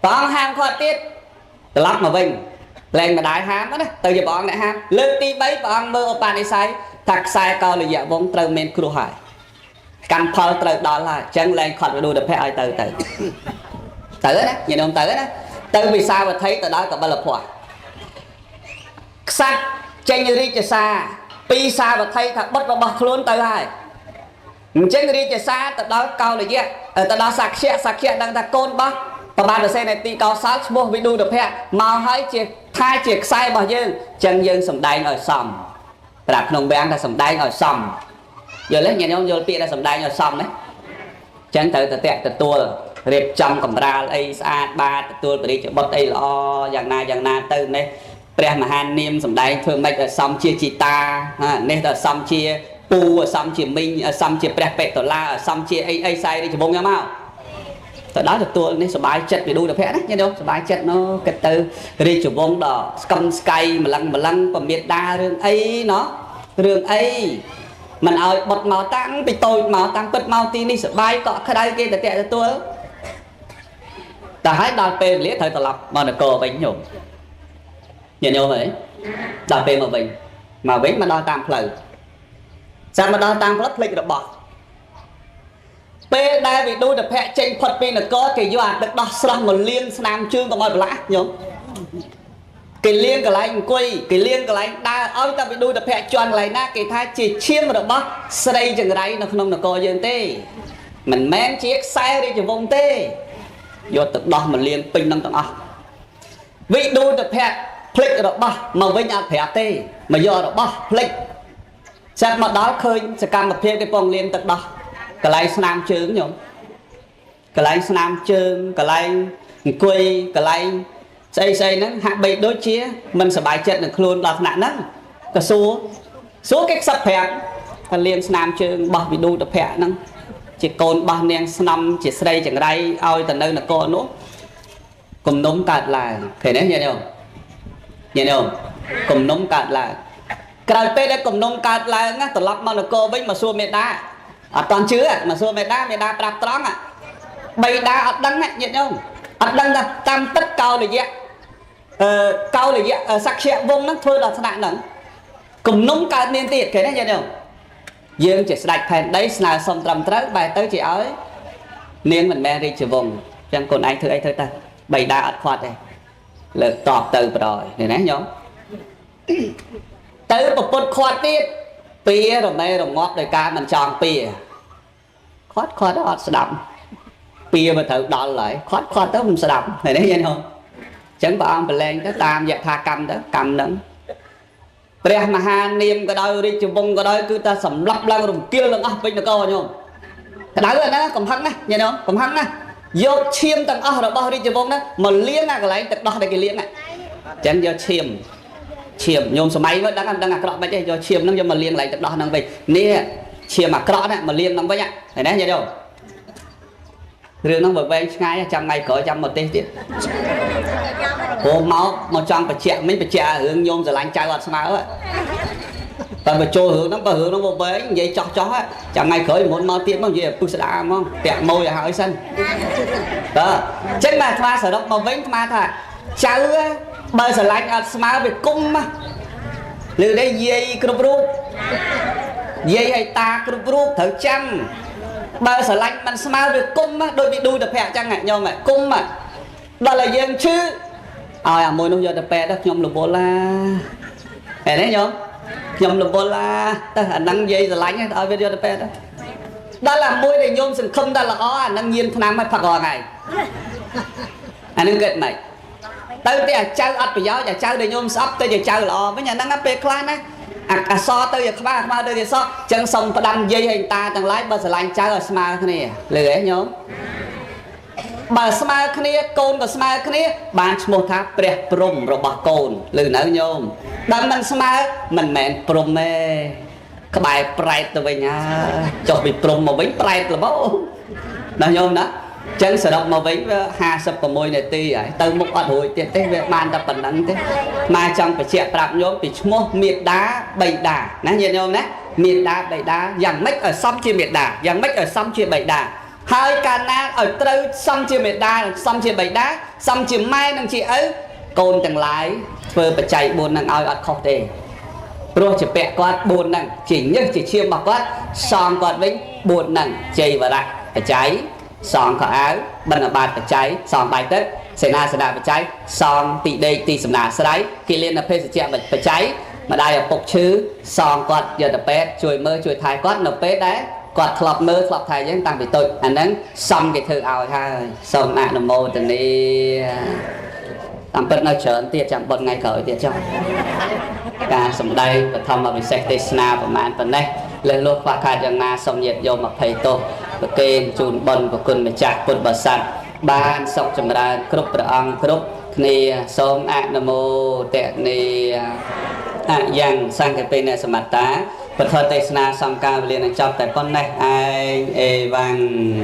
ព្រះអង្គហាមឃាត់ទៀតត្រឡប់មកវិញលែងម្ដាយហាមណាទៅជាព្រះអង្គអ្នកហាមលើកទី3ព្រះអង្គមើលឧបនិស្ស័យថាខ្សែកោលយៈវង្សត្រូវមានគ្រោះហើយកម្មផលត្រូវដល់ហើយអញ្ចឹងលែងខាត់វិឌូតភៈឲ្យទៅទៅទៅណាញាតិញោមទៅណាទៅវិសាវត្ថីទៅដល់កបិលភ័ស្គខ្សាត់ចេញរាជសារពីសាវត្ថីថាបុត្ររបស់ខ្លួនទៅហើយអញ្ចឹងរាជសារទៅដល់កោលយៈទៅដល់សាក្យៈសាក្យៈដឹងថាកូនរបស់ប្របាទសេនទីកោសលឈ្មោះវិឌូតភៈមកហើយជាថាជាខ្សែរបស់យើងអញ្ចឹងយើងសំដែងឲ្យសមប្រាប់ក្នុងវាំងថាសំដែងឲ្យសមយល់ទេញាតិញោមយល់ពាក្យថាសំដែងឲ្យសមណាអញ្ចឹងត្រូវទៅតាក់ទទួលរៀបចំកម្រាលអីស្អាតបាតទទួលព្រះរាជបុត្រអីល្អយ៉ាងណាយ៉ាងណាទៅនេះព្រះមហានាមសំដែងធ្វើម៉េចឲ្យសមជាជីតានេះទៅសមជាពូឲ្យសមជាមីងឲ្យសមជាព្រះបេតុលាឲ្យសមជាអីអីខ្សែរាជវង្សយ៉ាងមកទៅដល់ទទួលនេះសบายចិត្តវិឌូតភៈណាញាតិញោមសบายចិត្តណូគិតទៅរាជវង្សដ៏ស្កឹមស្កៃម្លឹងម្លឹងពមេដារឿងអីណោះរឿងអីមិនឲ្យបុតមកតាំងពីតូចមកតាំងពិតមកទីនេះសบายកក់ក្ដៅគេទៅតាក់ទទួលតែហើយដល់ពេលវេលាត្រូវត្រឡប់មកនគរវិញញោមញាតិញោមហីដល់ពេលមកវិញមកវិញមកដល់តាមផ្លូវចាំមកដល់តាមផ្លូវភ្លេចរបស់ពេលដែលវិឌូតភៈចេញផុតពីនគរគេយកអាទឹកដោះស្រស់មកលាងស្នាមជើងកុំឲ្យប្រឡាក់ញោមគេលាងកន្លែងអង្គុយគេលាងកន្លែងដើរឲ្យតែវិឌូតភៈជន់កន្លែងណាគេថាជាឈាមរបស់ស្រីចង្រៃនៅក្នុងនគរយើងទេមិនមែនជាខ្សែរាជវង្សទេយកទឹកដោះមកលាងពេញនឹងទាំងអស់វិឌូតភៈភ្លេចរបស់មកវិញអត់ប្រាប់ទេមកយករបស់ភ្លេចចាប់មកដល់ឃើញសកម្មភាពគេពងលាងទឹកដោះកន្លែងស្នាមជើងញោមកន្លែងស្នាមជើងកន្លែងអង្គុយកន្លែងស្អីស្អីហ្នឹងហាក់បីដូចជាមិនសប្បាយចិត្តនឹងខ្លួនដល់ថ្នាក់ហ្នឹងក៏សួរសួរគេខ្សឹបប្រាប់ថាលាងស្នាមជើងរបស់វិឌូតភៈហ្នឹងជាកូនរបស់នាងស្នំជាស្រីចង្រៃឲ្យទៅនៅនគរនោះគំនុំកើតឡើងឃើញទេញាតិញោមញាតិញោមគំនុំកើតឡើងក្រោយពេលដែលគំនុំកើតឡើងណាត្រឡប់មកនគរវិញមកសួរមេដាអត់តន់ជឿមកសួរមេដាមេដាប្រាប់ត្រង់បៃតាអត់ដឹងញាតិញោមអត់ដឹងថាតាមពិតកោលយៈកោលយៈសក្យវង្សហ្នឹងធ្វើដល់ថ្នាក់ហ្នឹងគំនុំកើតមានទៀតឃើញទេញាតិញោមយើងជាស្ដេចផែនដីស្នើសុំត្រឹមត្រូវបែរទៅជាឲ្យនាងមិនមែនរាជវង្សចឹងកូនឯងធ្វើអីធ្វើទៅបៃតាអត់ខ្វាត់ទេលើកតបទៅបដ ாய் នេះណាញោមទៅប្រពុតខ្វាត់ទៀតពៀរមែរងាប់ដោយការមិនចង់ពៀខ្វាត់ខ្វាត់អត់ស្ដាប់ពៀមកត្រូវដល់ហើយខ្វាត់ខ្វាត់ទៅមិនស្ដាប់ឃើញទេញាតិញោមចឹងព្រះអង្គប្រឡែងទៅតាមយថាកម្មទៅកម្មហ្នឹងព្រះមហានាមក៏ដោយរាជវង្សក៏ដោយគឺតែសម្លាប់ឡើងរំគាលទាំងអស់ពេញនគរញោមក្តៅណាកំហឹងណាញាតិញោមកំហឹងណាយកឈាមទាំងអស់របស់រាជវង្សហ្នឹងមកលាងអាកន្លែងទឹកដោះដែលគេលាងហ្នឹងចឹងយកឈាមឈាមញោមសម័យមើលដឹងដឹងអាក្រក់មិនទេយកឈាមហ្នឹងយកមកលាងកន្លែងទឹកដោះហ្នឹងវិញនេះឈាមអាក្រក់ណាមកលាងហ្នឹងវិញឃើញទេញាតិញោមរឿងហ្នឹងបើវែងឆ្ងាយចាំថ្ងៃក្រោយចាំមកទេសទៀតព្រោះមកចង់បញ្ជាក់មិញបញ្ជាក់រឿងញោមស្រឡាញ់ចៅអត់ស្មើតែបើចូលរឿងហ្នឹងបើរឿងហ្នឹងមកវែងនិយាយចោះចោះចាំថ្ងៃក្រោយមុនមកទៀតមកនិយាយពុះស្ដាហ្មងពាក់ម៉ួយឲ្យហើយសិនបាទអញ្ចឹងបាទអាត្មាសរុបមកវិញអាត្មាថាចៅបើស្រឡាញ់អត់ស្មើវាគុំណាលើនេះយាយគ្រប់រូបយាយឲ្យតាគ្រប់រូបត្រូវចាំបើស្រឡាញ់មិនស្មើវាគុំណាដូចវិឌូតភៈអញ្ចឹងញោមគុំដល់តែយើងឈឺឲ្យអាមួយនោះយកទៅពេទ្យទៅខ្ញុំរវល់ឡាឃើញទេញោមខ្ញុំរវល់ឡាទៅអាហ្នឹងយាយស្រឡាញ់ឲ្យវាយកទៅពេទ្យទៅដល់អាមួយដែលញោមសង្ឃឹមដល់ល្អអាហ្នឹងញៀនថ្នាំឲ្យផឹករាល់ថ្ងៃអាហ្នឹងគិតម៉េចទៅតែអាចៅអត់ប្រយោជន៍អាចៅដែលញោមស្អប់ទៅជាចៅល្អវិញអាហ្នឹងពេលខ្លះណាអសទៅជាខ្វះខ្មៅទៅជាសក់ចឹងសុំផ្ដាំយាយហើយតាទាំងឡាយបើស្រឡាញ់ចៅឲ្យស្មើគ្នាលឺហ៎ញោមបើស្មើគ្នាកូនក៏ស្មើគ្នាបានឈ្មោះថាព្រះព្រំរបស់កូនលឺនៅញោមបើមិនស្មើមិនមែនព្រំទេក្បែរប្រែតទៅវិញហើយចុះពីព្រំមកវិញប្រែតល្បោណាញោមណា ចឹងសរុបមកវិញវា56នាទីហើយទៅមុខអត់រួចទៀតទេវាបានតែប៉ុណ្្នឹងទេមកចង់បញ្ជាក់ប្រាប់ញោមពីឈ្មោះមេដាបៃតាណាញាតិញោមណាមេដាបៃតាយ៉ាងម៉េចឲ្យសមជាមេដាយ៉ាងម៉េចឲ្យសមជាបៃតាហើយកាលណាឲ្យត្រូវសមជាមេដាសមជាបៃតាសមជាម៉ែនិងជាឪកូនទាំងឡាយធ្វើបច្ច័យ4នឹងឲ្យអត់ខុសទេព្រោះជាពាក់គាត់4ហ្នឹងជាញើសជាឈាមរបស់គាត់សងគាត់វិញ4ហ្នឹងជ័យវរៈបច្ច័យសងខោអាវបិណ្ឌបាតបច្ច័យសងបាយទឹកសេនាសនៈបច្ច័យសងទីដេកទីសំណាស្រ័យគិលានភេសជ្ជៈបច្ច័យម្ដាយឪពុកឈឺសងគាត់យកទៅពេទ្យជួយមើលជួយថែគាត់នៅពេលដែលគាត់ធ្លាប់មើលធ្លាប់ថែយើងតាំងពីតូចអាហ្នឹងសំគេធ្វើឲ្យហើយសូមអនុមោទនាតាមពិតនៅច្រើនទៀតចាំបុណ្យថ្ងៃក្រោយទៀតចុះការសម្ដែងបឋមវិសេសទេសនាប្រមាណប៉ុណ្ណេះលើសលោះខ្វះខាតយ៉ាងណាសូមញាតិញោមអភ័យទោសប្រគេនជូនបុណ្យប្រគុណម្ចាស់ពុទ្ធបរិស័ទបានសុខចម្រើនគ្រប់ព្រះអង្គគ្រប់គ្នាសូមអនុមោទនាអយ៉ាងសង្ឃពេនសមត្តាពធទេសនាសង្កាវេលានឹងចប់តែប៉ុណ្ណេះឯងអេវ៉ាំង។